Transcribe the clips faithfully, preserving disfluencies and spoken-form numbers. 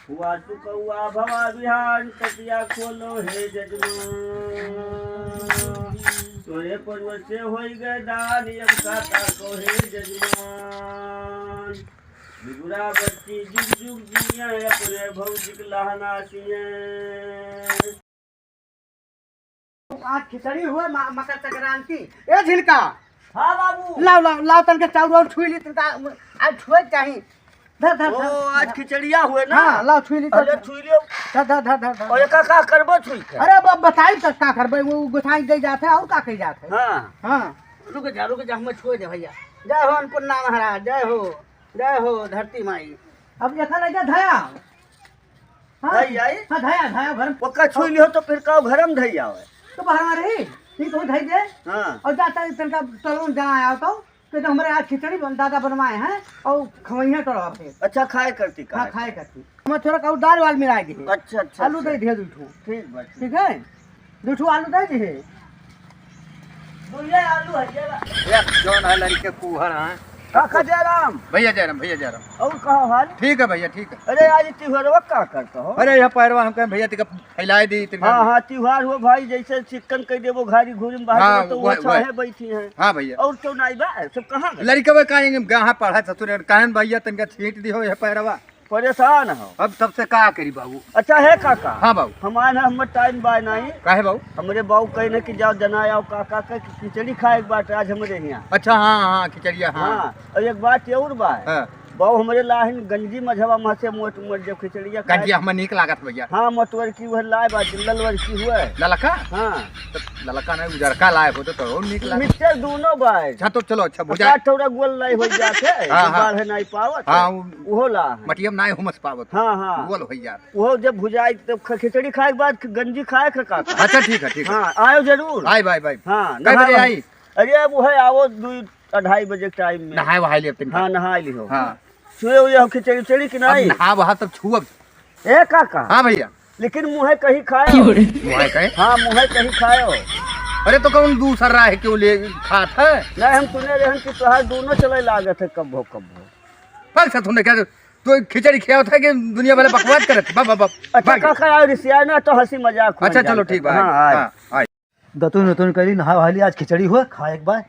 हुआ चुकौआ भवा बिहान, तकिया खोलो हे जजमान। तोरे पर्वत से होई गए दान, अब का ताको हे जजमान। बिगुड़ा बच्ची जुग जुग जिया, अपने भौजिक लहना सिया। आज खिचड़ी हुए, म-, मकर संक्रांति। ए झिलका। हाँ बाबू। लाओ, लाओ, लाओ, तनके चाउर और छुई ली, तनका आज छुए के चाही। धर, धर, ओ, धर। आज खिचड़िया हुए ना? हाँ, लाओ, छुई ली, अरे, धर। छुई लियो। धर, धर, धर, धर, धर। और एका का करबो छुई के? अरे, अब बताई त का करबे, वो गोसाई दे जात है, और का कही जात है? हाँ। हाँ। रुक जा, रुक जा, हमें छुए दे भैया। जय हो अन्नपूर्णा महाराज, जय हो, जय हो धरती माई। अब एका लगे धया। हाँ? धई आई? हाँ, धया, धया, घर में। ओका छुई लिहो तो फिर का घर में धई आवे? तो बाहर में रही, नहीं तो धई दे। हाँ। और जाता है, तनका तलोन जा आया तो, तो, तो हमारे आज खिचड़ी बन, दादा बनवाए हैं, और खवैया तो रहा फिर। अच्छा, खाए करती का? हाँ, खाए करती। मैं थोड़ा का दाल वाल मिला दी। अच्छा, अच्छा, आलू अच्छा। दे दिया दू ठो। ठीक बा, ठीक। ठीक है, दू ठो आलू दे दी। दुइये आलू है, ये बा। एक जौन है लड़के कुहर हैं। काका जयराम। भैया जयराम, भैया जयराम। और कहो हाल? ठीक है भैया, ठीक है। अरे आज त्योहारवा का करता हो? अरे यह पैरवा हम कहें भैया तिका फैलाए दी, तिका हाँ, हाँ, त्योहार हो भाई, जैसे चिकन कह देबो घारी घूरी में बाहर हाँ, तो वो वह, अच्छा वह। है बैठी हैं। हाँ भैया। और क्यों नहीं बा? सब कहाँ गए? लड़कवे का एंगे गाहाँ पढ़ा ससुर, कहन भैया तनका छींट दिहो यह पैरवा। परेशान हो। अब तब से का करी बाबू? अच्छा है काका। हाँ बाबू। हमारे ना हमर टाइम बा नहीं। काहे बाबू? हमरे बाबू कहे ना कि जाओ जना आओ काका के खिचड़ी खाए के बाटे आज हमरे यहाँ। अच्छा, हाँ, हाँ, खिचड़िया, हाँ। हाँ, और एक बात ये और बा। हाँ। बाबू हमरे लाहिन गंजी मझवा मह से मोट मोट जो खिचड़िया खाए। गंजी हमें नीक लागत भैया। हाँ, मोटवर की वह लाए बा, ललवर की हुआ है। ललका? हाँ। तो ललका नहीं, उजरका लाए होते तो और नीक लागत। मिक्सचर दोनों बा। अच्छा, तो चलो, अच्छा, भुजा। का थोड़ा गोल नहीं हो जाते, हाँ, हाँ। बाढ़ नहीं पावत। हाँ, वो उहो ला है। मटियम नाय हुमस पावत। हाँ, हाँ। गोल होइ जात। उहो जब भुजाई तब ख-, खिचड़ी खाए के बाद ख-, गंजी खाए के का? अच्छा, ठीक है, ठीक है। हाँ, आयो जरूर। आए, बाय, बाय। हाँ, कै बजे नहावा। आई? अरे, अब उहे आवो दुई, अढ़ाई बजे के टाइम में। नहाए वहाए लियो तनिका। हाँ, नहाए लिहो। हाँ। छुए हुए हो खिचड़ी उचड़ी कि अब नहीं? नहा वहा तब छुअब। ए काका। हाँ भैया। लेकिन मुँहे कहीं खायो। मुँहे कहीं? हाँ, मुँहे कहीं खायो। अरे तो कौन दूसर राह क्यों ले खात है? नहीं, हम सुने रहन कि तोहार दोनों चले लागत है कब्बो कब्बो। फल से तूने क्या, तू खिचड़ी खियावत है कि दुनिया वाले बकवास करत? बा, बा, बा, अच्छा, भाग। काका, यार, रिसिया ना तो हंसी मजाक हो अच्छा, जाए। चलो, ठीक बा। हाँ, हाँ। हाँ, हाँ। दतुन उतुन करी, नहा वहा ली, आज खिचड़ी हुआ, खा एक बार।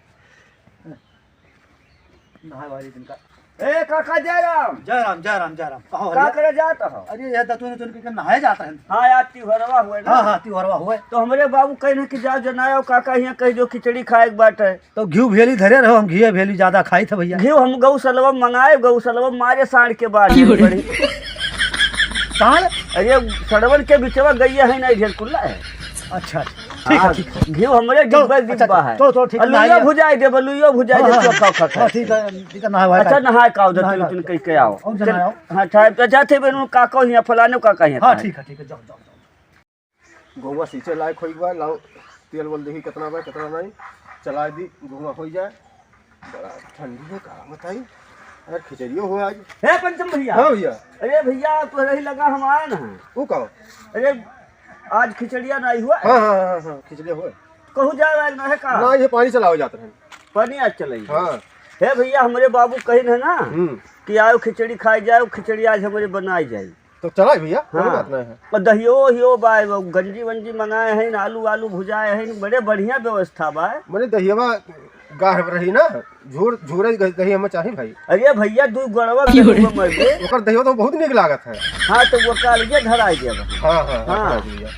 नहाए वाली दिन का। ए, काका, जय राम। जय राम, जय राम, जय राम। कहाँ हो का भैया? करे जात हो? अरे, यह दतुन उतुन के नहाए जात है। हाँ, यार, तिहरवा हुए ना। हाँ, हाँ, तिहरवा हुए। तो हमरे बाबू कहे ना कि जाओ जनायो काका, यहाँ कह दो खिचड़ी खाए के बाटे। तो घी भेली धरे रहो, हम घी भेली ज्यादा खाई थे भैया। घी हम गौसलवा मंगाए, गौसलवा मारे साँड़ के बाल की में रे? पड़ी। साँड़? अरे, सड़वन के बिचवा गइया है ना, ढेर कुल्ला है। अच्छा, अच्छा। ठीक है, हाँ, ठीक है। घी हमरे चलो, डिब्बा, अच्छा, डिब्बा है। चलो, चलो, ठीक है, लुइयो भुजाई देबो, लुइयो भुजाई देबो, हाँ, हाँ, चोखा, खा, खा। हाँ, ठीक है, ठीक है, नहाए, अच्छा, नहाए। नहाए का, उधर नहाए, तुम, तुम नहाए। कह के आओ। और चल, जनाओ। हाँ, अच्छा, अच्छा, थे बेनु का कहो यहाँ, फलाने का कहीं हाँ, था। ठीक है, ठीक है, जाओ, जाओ, जाओ। गौवा सींचे लायक होई बा, लाओ तेल वेल देखी कितना बा, कितना नहीं, चला दी, गौवा होई जाए। बड़ा ठंडी है, का बताई। अरे खिचड़ियो हो आज। हे पंचम भैया। हाँ भैया। अरे भैया, तोहरे ही लगा हम आए ना। वो का? अरे आज खिचड़िया नहीं हुआ। हाँ, हाँ, हाँ, हाँ, खिचड़िया हुआ। कहूँ जाए वाला ना है का? ना, ये पानी चलावे जात रहे। पानी आज चलाई। हाँ। हे भैया, हमरे बाबू कहिन है ना हम्म। कि आओ खिचड़ी खाई जाओ, खिचड़ी आज हमरे बनाई जाई। तो चला भैया, कोई हाँ। बात नहीं है। और दहियो हियो बा, वो गंजी वंजी मंगाए हैं, आलू आलू भुजाए हैं, बड़े बढ़िया व्यवस्था बा। मने दहियवा गाढ़ रही ना, झोर, झोरे दहिया में चाही भाई। अरे भैया, दू गड़वा के हुआ मर गए। ओकर दहिया तो बहुत नीक लागत है। हाँ, तो वो काल के धराई देब। हाँ, हाँ, हाँ, हाँ। धराई दिया।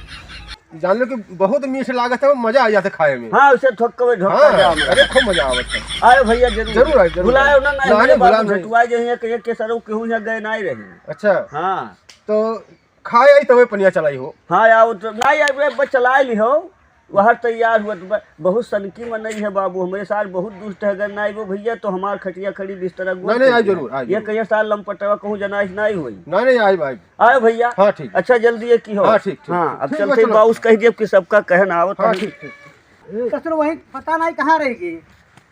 जान लो कि बहुत मीठ लागत है, मजा आ जाता खाए में। हाँ, उसे ठोक के ठोक के हाँ, जाओ। अरे खूब मजा आवत है। आयो भैया, जरूर। जरूर आए, जरूर भुलायो आए। ना, ना, ना, हमारे नहीं, बाबू भुलाओ नहीं। झटुआ जे हियाँ कहिए के सरऊ केहू हियाँ गए नहीं रही। अच्छा। हाँ। तो खाए आई तबे पनिया चलाई हो। हाँ, आओ तो, नहीं, अब, अब चला ली हो। वहाँ तैयार हुआ तो ब-, बहुत सनकी मनई है बाबू, हमारे साथ बहुत दुष्ट है, अगर नहीं वो भैया तो हमार खटिया खड़ी बिस्तरा गोल नहीं, नहीं, कर आई दिया। जरूर, आई ये जरूर। कहिए साल लंपटवा कहूँ जनाइश नहीं हुई। नहीं, नहीं, आई, आई। आयो भैया। हाँ, ठीक। अच्छा, जल्दी ये की हो। हाँ, ठीक, ठीक। हाँ, अब ठीक चलते बा, चलो। बाउस कह दिए कि सबका कहन आवत हाँ, है। ठीक, ठीक। ससुर वही पता नहीं कहाँ रहेगी।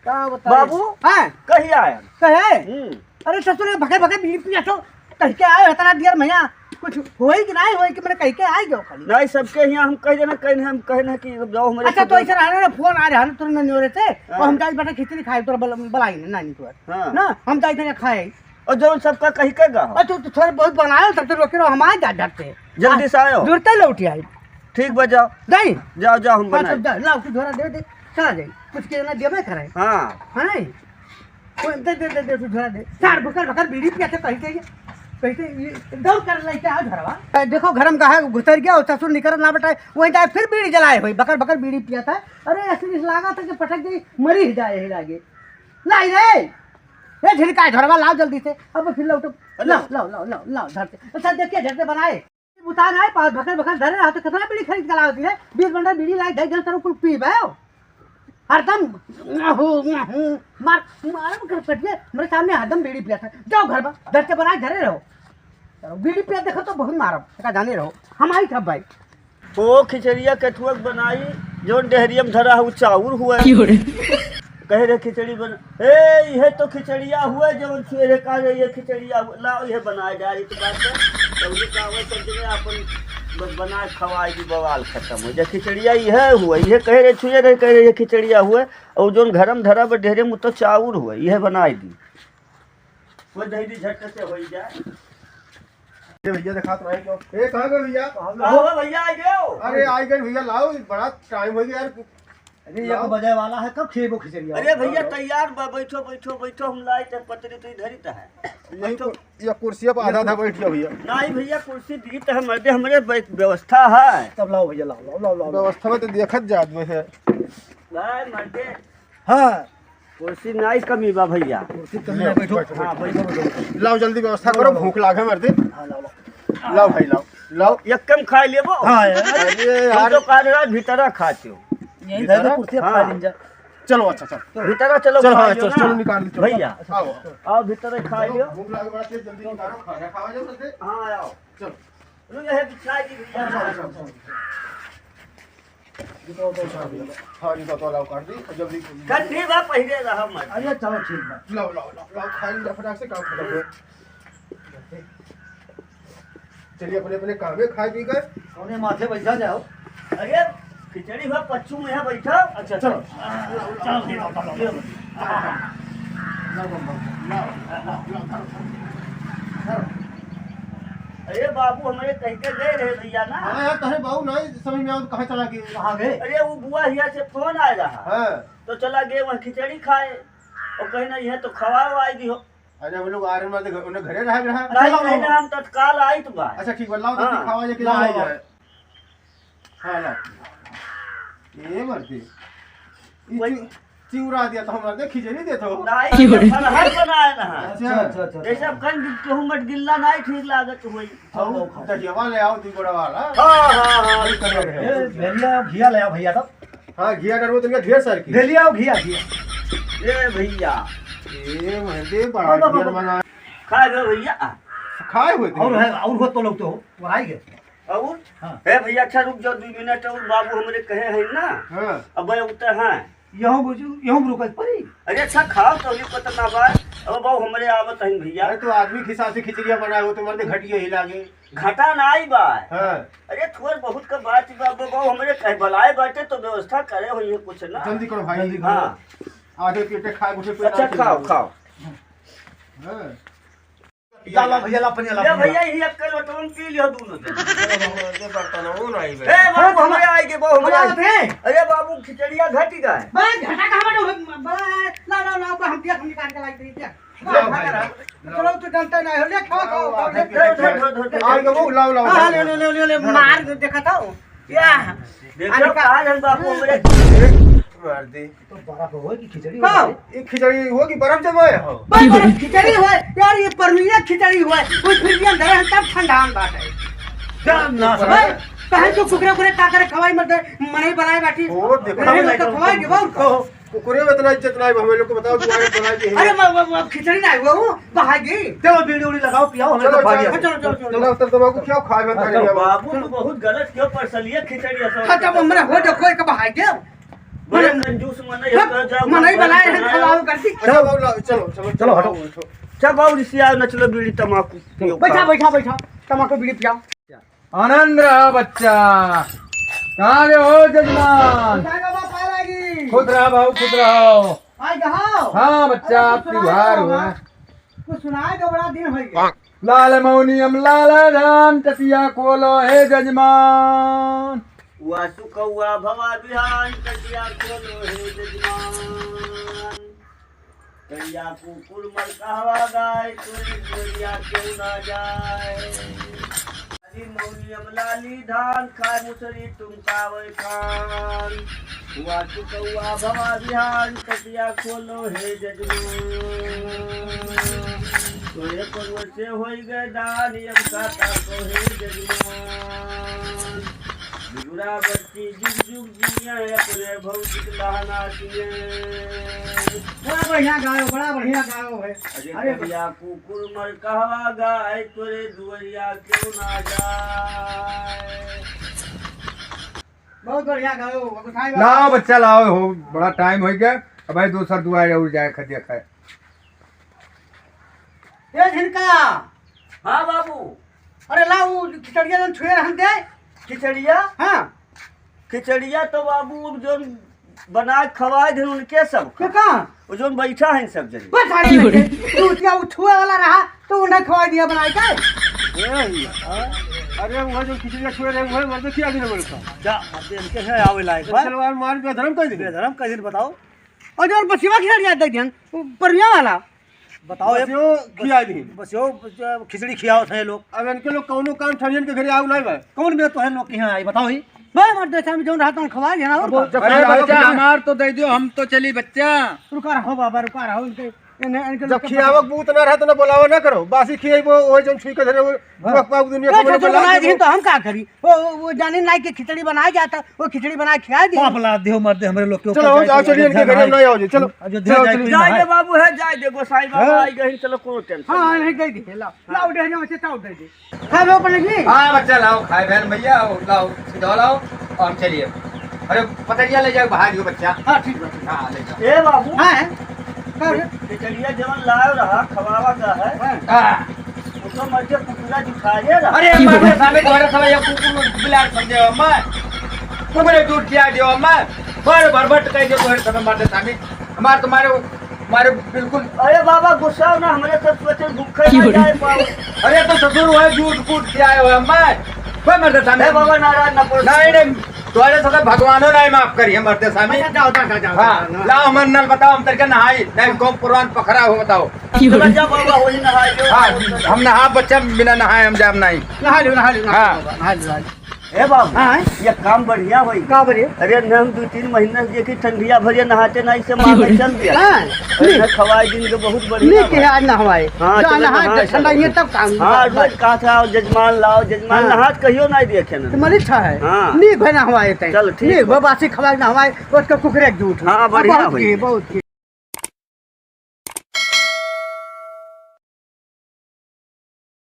का बताई? बाबू, हाँ। कही आया? कहे? हम्म। अरे ससुर, भगे भगे बीड़ी पिया तो कह के आए, इतना देर में यहाँ कुछ होई कि नहीं होई कि मैंने कह के आई गयो खाली। नहीं, सबके यहाँ हम कह देना, कह हम कहना कि जाओ हमारे अच्छा, तो ऐसा रहा ना, फोन आ रहा ना तुरंत न्योरे से, हाँ। और हम जाई बेटा खिचड़ी खाए, तोरा बल-, बुलाई ना, नानी तोरा। हाँ। ना, हम जाई थे खाए। और जौन सबका कहि के गा हो। अच्छा, तो थोड़े बहुत बनायो, तब तो रोके रहो, हम आए जा झट से। जल्दी से आयो। जुड़ते लौट आई। ठीक बा, जाओ। नहीं। जाओ, जाओ, हम हाँ, बनाई। सब जा, लाओ, तू झोरा दे दे, चला जाई। कुछ के ना देबे करे। हाँ। हाँ, नहीं। कोई दे, दे, दे, दे, तू झोरा दे। सार भकर, भकर बीड़ी पिया के कहीं के ये, कहीं के ये दौड़ कर लेके आ घरवा। ए, देखो, घर में कहा घुसर गया, और ससुर निकल ना बटाए, वहीं जाए फिर बीड़ी जलाए होई, बकर, बकर बीड़ी पिया था। अरे, ऐसे इस लागा था कि पटक गई, मरी ही जाए ही लागे। लाई रे, ए झिनका झोरवा लाओ जल्दी से, अब फिर लौटो। अरे। लाओ, लाओ, लाओ, लाओ, लाओ, झट से। अच्छा, देखिए, झट से बनाए। बुता ना है, पाँच भकर भकर धरे रहा तो कितना बीड़ी खरीद के लाओ दिए? बीस बंडल बीड़ी लाई, ढाई जन तरह कुल पी बे। हरदम मार, मार कर पटिए, मेरे सामने हरदम बीड़ी पिया था। जाओ घर में, झट से बनाए धरे रहो। बीड़ी पिया देखो तो बहुत मारब, का जाने रहो। हम आई था भाई। ओ खिचड़िया केथुआ के बनाई, जौन डेहरिया में धरा है, उ चाउर हुआ। क्यों रे? कहे रे खिचड़ी बन-, ए, इहे तो खिचड़िया हुआ, जौन सुबेरे कहा रे, ये खिचड़िया हुआ, लाओ, इहे बनाए डारी के बात है। तब ये चावल सब जगह अपन ब-, बनाए खवाई दी, बवाल खत्म हो जाए। खिचड़िया इहे हुआ, इहे कहे रे, छुए रे, कहे रे, ये खिचड़िया हुआ, और जौन घर में धरा बा डेहरे में, उ तो चाउर हुआ, इहे बनाए दी। वो दही दी झट से हो जाए। ये भैया दिखात रहे क्यों? ए, कहाँ गए भैया? कहाँ गए? आओ भैया, आ गए हो। अरे, आ गए भैया, लाओ, बड़ा टाइम हो गया यार। अरे, ये लाओ। तो बजाए वाला है, कब खेबो खिचड़ी? अरे भैया, आओ। तैयार बा, बैठो, बैठो, बैठो, हम लाई थे पतरी तो इधर ही तो है। यही बैठो। कु-, ये कुर्सिया पर आधा आधा बैठ गया भैया। नहीं भैया, कुर्सी दी तो है, मर्दे, हमरे व्य-, व्यवस्था है। तब लाओ भैया, लाओ, लाओ, लाओ, लाओ। व्यवस्था में तो देखत जात में है। भाई, मर्दे, हाँ। कुर्सी नाई कमी बा भैया। कुर्सी कमी ले, ना, बैठो। बैठो, हाँ, बैठो। बैठो। लाओ, जल्दी व्यवस्था करो, भूख लागे मर्दे। हाँ, लाओ, लाओ। लाओ भाई, लाओ, लाओ। एक कम खाई लेबो। हाँ, यार। अरे हम यार। तो काल रात भीतरा खाते हो। यहीं भीतरा? धर दो कुर्सी, अब हाँ। खा लीन जा। चलो, अच्छा, चलो। तो भीतरा चलो, चलो, खा हाँ, लियो चलो, ना। चलो, निकाल दो, चलो। भैया, आओ। आओ भीतरा खा लियो। भूख लागे बा, जल्दी निकालो, खाना खावा जाओ, चलते। हाँ, आओ। चलो। लो, यह बिछा दी भैया। चलो, चलो, चलो, चलो। हाँ, ये तो, तो अलाउ कर दी, जल्दी। ठंडी बा, पहिले रहा मत। अरे, चलो, ठीक बा। लाओ, लाओ, लाओ, लाओ, खाई लो, फटाक से काम खत्म हो। चलिए, अपने, अपने कामे खाए पी के। अपने माथे बैठा जाओ। अरे, खिचड़ी बा, पच्चू में यहाँ बैठा। अच्छा, चलो। चलो, ठीक बा, चलो। लाओ, लाओ, लाओ, लाओ, लाओ, लाओ। अरे बाबू, हमरे कह के गए रहे भैया ना। हाँ यार, तोहरे बाबू नहीं समझ में आवत, कहाँ चला गए? कहाँ गए? अरे वो बुआ हिया से फोन आए रहा। हाँ। तो चला गए वहाँ खिचड़ी खाए। और कहीं ना यह तो खवाओ आई दी हो। अरे हम लोग आ रहे हैं, मतलब, उन्हें घरे रह रहा। नहीं, चलो, नहीं, लाओ। हम तत्काल आइत बा। अच्छा ठीक बा, लाओ तो हाँ। खावा जाके लाओ, लाओ, लाओ। जाए। हाँ, ला। ए मर्दे। ई वही। चि-, चिउरा दिया तो हम मर्दे खिचड़ी देत हो। नहीं, ये फलहर बनाए ना है। अच्छा, अच्छा, अच्छा, अच्छा। जैसे अब कहीं केहू मटगिल्ला नहीं ठीक लागत होई। हाँ, हाँ, हाँ। दहियावा ले आओ, दू गोड़ा वाला। हाँ, हाँ, हाँ। वही करिया रहे। ए, भेलिया घिया ले आओ भैया तब। हाँ, घिया डरबो तनिका ढेर सार की। भेलिया आओ, घिया, घिया। ए भैया। ए, मर्दे, बड़ा हाँ, ढेर बाबा। मंगा। खा गए भैया। खाए हुए थे। और है, और हो तो लोग तो हो, वो आई गए। और? हाँ। ए भैया, अच्छा रुक जाओ, दो मिनट और, बाबू हमरे कहे हैं ना। हाँ। अब उतर हैं। यहूँ बुझू, यहूँ रुकल पड़ी। अरे अच्छा, खाओ तो, नहीं पता ना बा। अब बाबू हमरे आवत हैं भैया। अरे तो आदमी के हिसाब से खिचड़िया बनाए हो, तो मर्दे घटिया ही लागे। घटा ना आई बा। हाँ। अरे थोड़ बहुत का बात बा, बाबू हमरे कहे बलाए बाटे तो व्यवस्था करे हो ये कुछ ना। जल्दी करो भाई। जल्दी करो। हाँ। आधे पेटे खाए, उठे पेट अच्छा, ना खाओ, खाओ। हाँ। ला, ला भैया, ला पनिया, ला ले पनिया। भैया, यही एक लोटवन पी लियो दोनों जन। ये बर्तन वो नहीं बे। ए बाबू, हाँ, हमरे आए के, बाबू, हमरे हम आए। आते हैं। अरे बाबू, खिचड़िया घटी का है। बस, घटा कहाँ बटो? बस, ला, ला, ला, हम दिया, हम निकाल के लाई दे दिया। ला भाई, ला। चलो, तू जानता नहीं हो, ले, खाओ, खाओ, खाओ, ले। धर, धर, धर, धर, धर। आ, ये वो, लाओ, लाओ, हाँ, लाओ। ले, ले, ले, ले, ले, मार दे, देखा था वो। या। देखो, अरे का आज हम बापू हमरे मार दे। तो बर्फ हो कि खिचड़ी हो? हाँ। ये खिचड़ी हो कि बर्फ जमाए हो? भाई, बर्फ खिचड़ी हो यार, ये परमिया खिचड़ी हो, कोई फ्रिज में धरे हम तब ठंडा हम बात है। जान ना भाई, समझ। कहे तो कुकरे कुकरे का करे खवाई मत दे, मने बनाए बैठी। ओ, देखो, नहीं, नहीं, तो खवाई के बहुत। तो कुकरे में इतना इज्जत नहीं, हमें लोग को बताओ, तुम्हारे बनाए के अरे, हैं। म-, म-, म-, खिचड़ी नहीं हुआ, वो बहाई गई। चलो, बीड़ी उड़ी लगाओ, पियाओ, हमें चलो, तो भाग चलो, जाओ। चलो, चलो, चलो। चलो, तब तमाकू खिलाओ, खाए में हाँ, तारी तो है। बाबू तो बहुत गलत क्यों पसलिए खिचड़ी ऐसा हाँ, होता तब है। हमरा हो देखो, एक बहाई गए। बड़े कंजूस मन है, हाँ, कह जाओ, मन ही बनाए हैं, खवाओ करती। अच्छा, बाबू, लाओ, चलो, चलो, चलो, हटो। चलो, बाबू, रिसिया न चलो, बीड़ी तमाकू पियो, बैठा, खाओ। बैठा, बैठा, तमाकू बीड़ी पियाओ। आनंद रहा बच्चा। कहाँ गए हो जजमान? उठाए बाबा, पाए लागी। खुश रहा बाबू, खुश रहो। आए कहाँ? हाँ बच्चा, अरे, आप खुश रहो, त्योहार बाबा। हुआ। कुछ सुनाए दो, बड़ा दिन होइ गया। लाल मौनियम लाल धान, टटिया खोलो हे जजमान। वासु कौआ भवा बिहान, टटिया खोलो हे जजमान। करिया कुकुर मर कहवा गाय, तोरे गोरिया क्यों ना जाए। लाली मौनियम लाली धान, खाए मुसरी तुम कावे खान। वासु कौआ भवा बिहान, टटिया खोलो हे जजमान। तोरे परुआ से होई गए दान, अब का ताको हे जजमान। बिगुड़ा बच्ची जुग जुग जिया, अपने भौजी के लहना दिए। बड़ा बढ़िया गायो, बड़ा बढ़िया गायो है। अरे अरे करिया कुकुर मर कहवा गाय, तोरे दुआरिया क्यों ना जाए। बहुत बढ़िया गायो, गुसाई बाबा। लाओ बच्चा, लाओ हो, बड़ा टाइम होइ गया। अब भाई दूसर दुआरे और जाए खदिया खाए। ए झिनका। हाँ बाबू। अरे ला, उ खिचड़िया जौन छुए रहन दे। खिचड़िया? हाँ। खिचड़िया तो बाबू अब जौन बनाए खवाए दिन उनके सब के का? कहाँ? वो जौन बैठा है सब जने। बस सारे की हो रे? बैठे। तू क्या वो छुए वाला रहा तो उन्हें खवाई दिया बनाए के? ए, हाँ? अरे वो जो खिचड़िया छुए रहे वो मर्द खिया दिन बोलता। जा, मर्द इनके है आवे लायक बा। सलवार मार बेधर्म कर दे। बेधर्म कर दिन बताओ। और जो बसिवा खिचड़िया दे दिहन, वो परमिया वाला। बताओ, ये बस यो बस, खिया दी। बस यो, बस यो खिचड़ी खियावत है लोग। अब इनके लोग कौनो काम ठरियन के घरे आऊ नहीं बा। कौन बे तो है लोग के यहाँ आई, बताओ ही। बे, मर्द, हम जौन रहत हन, खवाए देना, और अब का? जब अरे खवाए बच्चा, वाला हमार तो दे दियो, हम तो चली बच्चा। रुका रहो बाबा, रुका रहो, इनके, इन्हें, इनके जब लोग के खियावक बूत ना रहे तो ना बोलावा ना करो, बासी खियाइबो, वही जौन छुई के धरे, वो हाँ। बक बक दुनिया ए, के मने ससुर बोला बनाए दीजिए। दिहिन तो हम का करी? वो, वो, वो जाने नाई के खिचड़ी बनाए जाता, वो खिचड़ी बनाए खिया दी। पाप लाद दियो मर्दे हमरे लोग के चलो, ऊपर, जाए जाओ, तो चलिए, इनके अयोध्या घर में नहाए। नहीं आओ जी, चलो। अयोध्या चलो, जाए चलिए। तो जाए दे नहाए। बाबू, है, जाए दे, गोसाई बाबा हाँ? आई गहिन, चलो, कोनो टेंशन हाँ, नहीं। नहीं, दे दी, लाओ, लाओ, दे दे, बच्चे, लाओ, दे दे। खाए लो, पनीर जी? हाँ, बच्चा, लाओ, खाए बहन भैया, लाओ, सीधा लाओ, और चलिए। अरे, पतरिया ले जाओ, बाहर जो बच्चा। हाँ, ठीक बा, ठीक बा। हाँ, ले जाओ। ए बाबू। हाँ, है। का रे? खिचड़िया जवन लायो रहा, खवावा का है। हाँ। हाँ। उसको मर के कुकुरा दिखाए रहा। अरे, मर के सामने तुम्हारे समय ये कुकुर बिलार समझे हो, मैं। कुकुरे दूध खिया दियो, मैं। भर भर भट कह दियो, तुम्हारे समय मरते सामने। हमारे तुम्हारे मारे बिल्कुल। अरे बाबा, गुस्सा ना, हमरे सब सोचे भूखे की ना बोले? जाए पाओ। अरे तो ससुर हुआ, झूठ कूट के आए हुए मैं। कोई मर्द सामी। ए बाबा, नाराज ना पड़ो। नहीं, नहीं, तोरे सब भगवानो नहीं माफ करी है मर्द सामी। अच्छा, जाओ, जाओ, जाओ, जाओ, हाँ, जाओ, जाओ। लाओ हमारे नल बताओ, हम तेरे के नहाई। नहीं, कौन पुरान पखरा हो बताओ। चलो जा बाबा, वही नहाई लो। हाँ, हम नहा बच्चा बिना नहाए हम जाम नहीं। नहा लो, नहा लो, नहा लो हाँ। बाबा, नहा लो, नहा लो। ए बाबू, हाँ। ये काम बढ़िया होई। का बढ़िया? अरे, न हम दू तीन महीना से देखी ठंडिया भरिया नहाते ना, इसे मार में चल दिया। हाँ। अरे, न खवाई दिन के बहुत बढ़िया नीक है, आज नहवाए। हाँ, जो चलो, नहा नहा के चलो। ठंडा ये तब काम हाँ, बात। रोज कहा था, "आओ, जजमान लाओ, जजमान हाँ। नहात कहियो ना देखे ना।" तो मलिक था है। हाँ। नीक है नहवाए तय। चल, ठीक नीक बा। बा, बासी खवाए नहवाए, उसका कुकरे के झूठ। हाँ, अब बढ़िया बहुत होई। की, बहुत की।